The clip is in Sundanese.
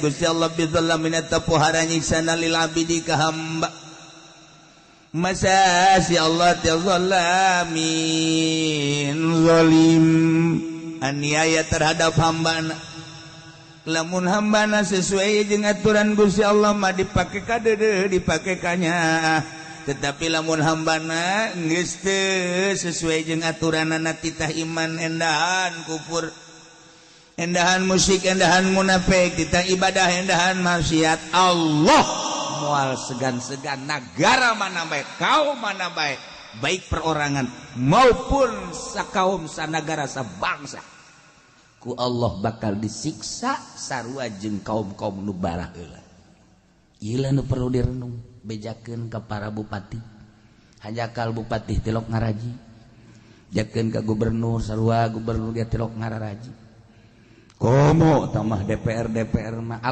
Gusti Allah bidzalamin eta pohara nyiksana lil abidi ka hamba. Masa si Allah teh zalamin, zalim, aniaya terhadap hambana? Lamun hambana sesuai jeung aturan Gusti Allah mah dipake kadeudeuh, dipake kanya. Tetapi lamun hambana geus teu sesuai jeung aturanana, titah iman endahan kufur, endahan musyrik, endahan munafik, titah ibadah endahan maksiat, Allah moal segan-segan negara mana baik, kaum mana baik, baik perorangan maupun sakaum, sanagara, sabangsa, ku Allah bakal disiksa sarua jeung kaum-kaum nu baraheula. Ieu nu perlu direnung. Bejakeun ka para bupati, hanjakal bupati tilok ngaraji, jakeun ka gubernur, sarua gubernur dia tilok ngararaji, komo tambah DPR. DPR mah.